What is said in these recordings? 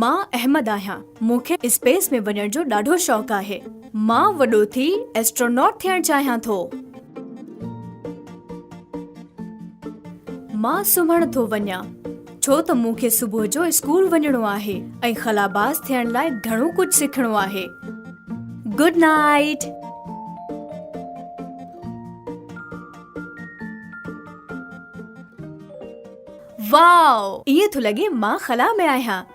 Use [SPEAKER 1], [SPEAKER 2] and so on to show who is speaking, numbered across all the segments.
[SPEAKER 1] مان احمد آهيان. مون کي اسپيس ۾ وڃڻ جو ڏاڍو شوق آهي. مان وڏو ٿي ايسٽروناٽ ٿيڻ چاهيان ٿو. مان سمهڻ ٿو وڃان ڇو ته مون کي صبح جو اسڪول وڃڻو آهي ۽ خلاباز ٿيڻ لاء گهڻو ڪجهه سکڻو آهي. Good night. Wow! ائين ٿو لڳي مان خلا ۾ آهيان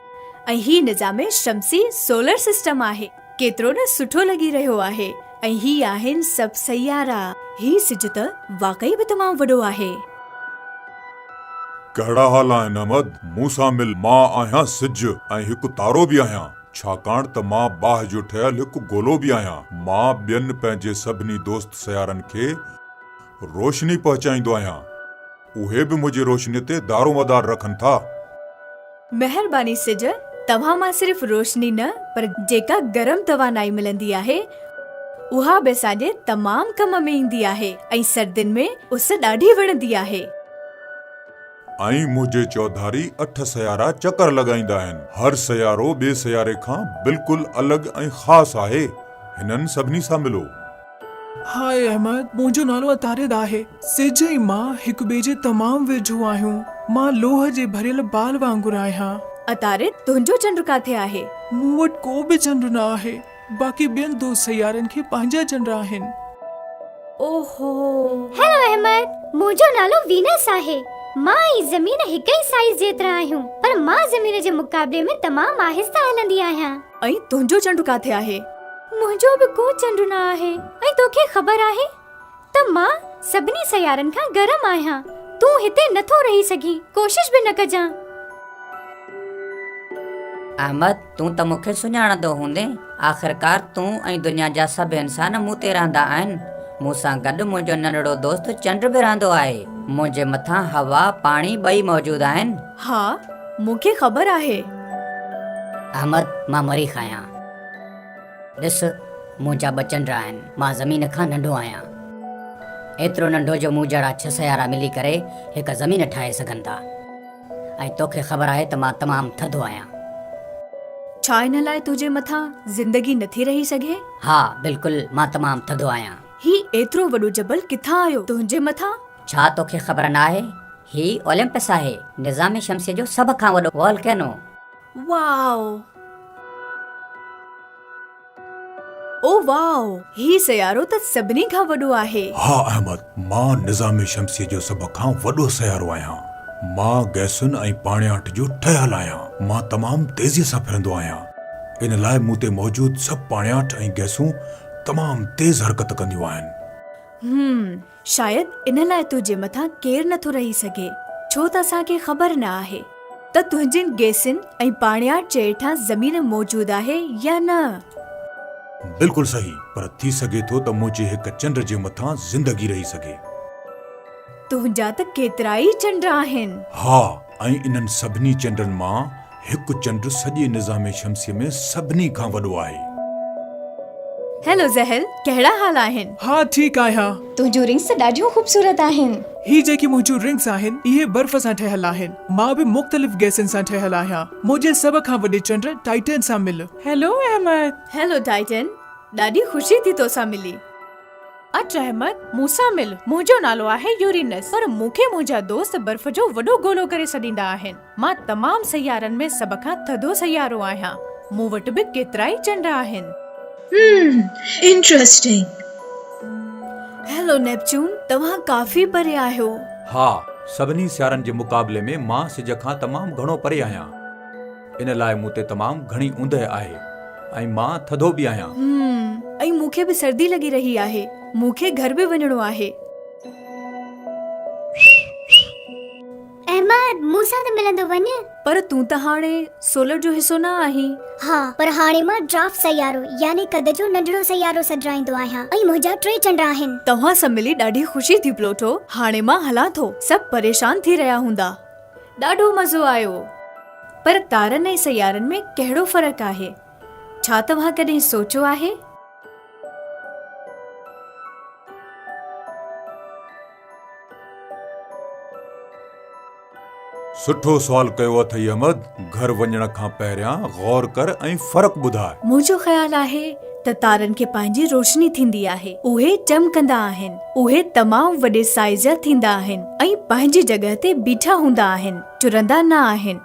[SPEAKER 1] ۽ هي نظام شمسي سولر سسٽم آهي. ڪيترو نه سٺو لڳي رهيو آهي ۽ هي آهن سڀ سيارا. هي سج ته واقعي به تمام وڏو آهي.
[SPEAKER 2] ڪهڙا حال آهن احمد؟ مون سان مل، مان آهيان سج ۽ هڪ تارو به آهيان، ڇاڪاڻ ته مان باهه جو ٺهيل هڪ گولو به آهيان. مان ٻين پنهنجي سڀني دوست سيارن کي روشني پهچائيندو آهيان. اهي به منهنجي روشنيء تي دارومدار رکن ٿا.
[SPEAKER 1] مهرباني سج، توهان مان صرف روشني نه پر جيڪا گرم توانائي ملندي آهي، اها به اسان جي تمام ڪم ۾ ايندي آهي ۽ سردين ۾ اس ڏاڍي وڻندي آهي.
[SPEAKER 2] ۽ منهنجي چوڌاري اٺ سيارا چڪر لڳائيندا آهن. هر سيارو ٻئي سياري کان بلڪل الڳ ۽ خاص آهي. هنن سڀني سان ملو.
[SPEAKER 3] هاء احمد، منهنجو نالو عطارد آهي. سج ۽ مان هڪ ٻئي جي تمام ويجهو آهيون. مان لوهه جي ڀريل بال وانگر آهيان.
[SPEAKER 1] عطارد، تنهنجو چنڊ ڪاٿي آهي؟
[SPEAKER 3] مون وٽ ڪو به چنڊ نه آهي. باقي ٻين دوست سيارن کي پنهنجا چنڊ آهن.
[SPEAKER 1] اوهو!
[SPEAKER 4] هيلو احمد، منهنجو نالو وينس آهي. مان ۽ زمين هڪ ئي سائيز جيترا آهيون، پر مان زمين جي مقابلي ۾ تمام آهستي هلندي آهيان.
[SPEAKER 1] ۽ تنهنجو چنڊ ڪاٿي آهي؟
[SPEAKER 4] منهنجو به ڪو چنڊ نه آهي ۽ توکي خبر آهي ته مان سڀني سيارن کان گرم آهيان. تون هتي نه ٿو رهي سگهين، ڪوشش به نه ڪجان.
[SPEAKER 5] احمد، تون ته مون کي سڃاڻندو هوندين. آخرڪار تون ۽ دنيا جا سڀ انسان مون تي رهندا آهن. مون سان گڏ منهنجو ننڍڙو دوست چنڊ به رهندو آهي. منهنجي مٿان هوا، پاڻي ٻئي موجود آهن.
[SPEAKER 1] ها، مون کي خبر آهي.
[SPEAKER 5] احمد، مان مريخ آهيان. ڏس، منهنجا ٻه چنڊ آهن. مان زمين کان ننڍو آهيان. ايترو ننڍو جو مون جهڙا ڇهه سيارا ملي ڪري هڪ زمين ٺاهي سگهن ٿا. ۽ توکي خبر آهي ته مان تمام ٿڌو آهيان.
[SPEAKER 1] ڇا ان لاء تنهنجي مٿان زندگي نٿي رهي سگهي؟
[SPEAKER 5] ها، بلڪل، مان تمام ٿڌو آهيان.
[SPEAKER 1] هي ايترو وڏو جبل ڪٿان آيو تنهنجي مٿان؟
[SPEAKER 5] ڇا توکي خبر ناهي؟ هي اولمپس آهي، نظام شمسيء جو سڀ کان وڏو والڪينو.
[SPEAKER 1] واء! او واء! هي سيارو ته سڀني کان وڏو آهي.
[SPEAKER 2] ها احمد، مان نظام شمسيء جو سڀ کان وڏو سيارو آهيان. مان گئسن ۽ پاڻياٺ جو ٺهيل آهيان. مان تمام تيزيء سان ڦرندو آهيان. ان لاء مون تي موجود سڀ پاڻياٺ ۽ گئسون تمام تيز حرڪت ڪنديون آهن.
[SPEAKER 1] هم، شايد ان لاء تنهنجي مٿان ڪير نٿو رهي سگهي، ڇو ته اسان کي خبر نه آهي ته تنهنجين گئسين ۽ پاڻياٺ جي هيٺان زمين موجود آهي يا نه.
[SPEAKER 2] بلڪل صحيح، پر ٿي سگهي ٿو ته منهنجي هڪ چنڊ جي مٿان زندگي رهي سگهي.
[SPEAKER 1] تنهنجا ته ڪيترائي چنڊ آهن.
[SPEAKER 2] ها، ۽ انهن سڀني چنڊن مان هڪ چنڊ سڄي نظام شمسيء ۾ سڀني کان وڏو آهي.
[SPEAKER 1] هيلو زحل، ڪهڙا حال آهن؟
[SPEAKER 3] ها ٺيڪ آهيان.
[SPEAKER 6] تنهنجون رنگس ڏاڍيون خوبصورت آهن.
[SPEAKER 3] هي جيڪي منهنجون رنگس آهن، اهي برف سان ٺهيل آهن. مان به مختلف گئسن سان ٺهيل آهيان. منهنجي سڀ کان وڏي چنڊ ٽائٽن سان مل.
[SPEAKER 7] هيلو احمد.
[SPEAKER 1] هيلو ٽائٽن، ڏاڍي خوشي ٿي توسان ملي.
[SPEAKER 7] اچ احمد، مون سان مل. منهنجو نالو آهي يورينس، پر مون کي منهنجا دوست برف جو وڏو گولو ڪري سڏيندا آهن. مان تمام سيارن ۾ سڀ کان ٿڌو سيارو آهيان. مون وٽ به ڪيترائي چنڊ آهن.
[SPEAKER 8] هم، انٽريسٽنگ.
[SPEAKER 1] هيلو نيپچون، توهان ڪافي پري آهيو.
[SPEAKER 2] ها، سڀني سيارن جي مقابلي ۾ مان سج کان تمام گهڻو پري آهيان. ان لاء مون تي تمام گهڻي اوندهه آهي ۽ مان ٿڌو به آهيان.
[SPEAKER 1] هم، ۽ مون کي به سردي لڳي رهي آهي. مون کي گهر به وڃڻو آهي.
[SPEAKER 4] احمد، مون سان ته ملندو وڃ.
[SPEAKER 1] پر تون ته هاڻي سولر جو حصو نه آهين.
[SPEAKER 4] ها، پر هاڻي مان ڊرافٽ سيارو يعني قد جو ننڍڙو سيارو سڏرائيندو آهيان ۽ منهنجا ٽي چنڊ آهن.
[SPEAKER 1] توهان سان ملي ڏاڍي خوشي ٿي پلوٽو. هاڻي مان هلان ٿو. سڀ پريشان ٿي رهيا هوندا. ڏاڍو مزو آيو. پر تارن ۽ سيارن ۾ ڪهڙو فرق آهي؟ ڇا توهان ڪڏهن سوچيو آهي؟
[SPEAKER 2] سٺو سوال ڪيو اٿئي احمد. گهر وڃڻ کان پهريان غور ڪر ۽ فرق ٻڌاء.
[SPEAKER 1] منهنجو خيال آهي ته تارن کي پنهنجي روشني ٿيندي آهي. اهي چمڪندا آهن. اهي تمام وڏي سائيز جا ٿيندا آهن ۽ پنهنجي جڳهه تي بيٺا هوندا آهن، چرندا نه آهن.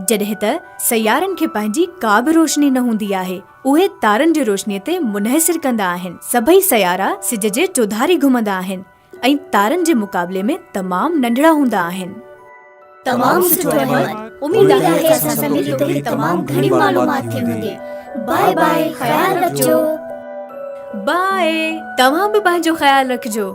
[SPEAKER 1] جڏهن ته سيارن کي پنهنجي ڪا به روشني نه هوندي آهي. اهي تارن جي روشني تي منحصر ڪندا آهن. سڀئي سيارا سج جي چوڌاري گهمندا آهن ۽ تارن جي مقابلي ۾ تمام ننڍڙا هوندا آهن.
[SPEAKER 6] تمام سٺو احمد، اميد آهي اسان سان ملي توکي تمام گهڻي معلومات ٿي هوندي. باء باء خيال رکجو.
[SPEAKER 1] باء، توهان به پنهنجو خيال رکجو.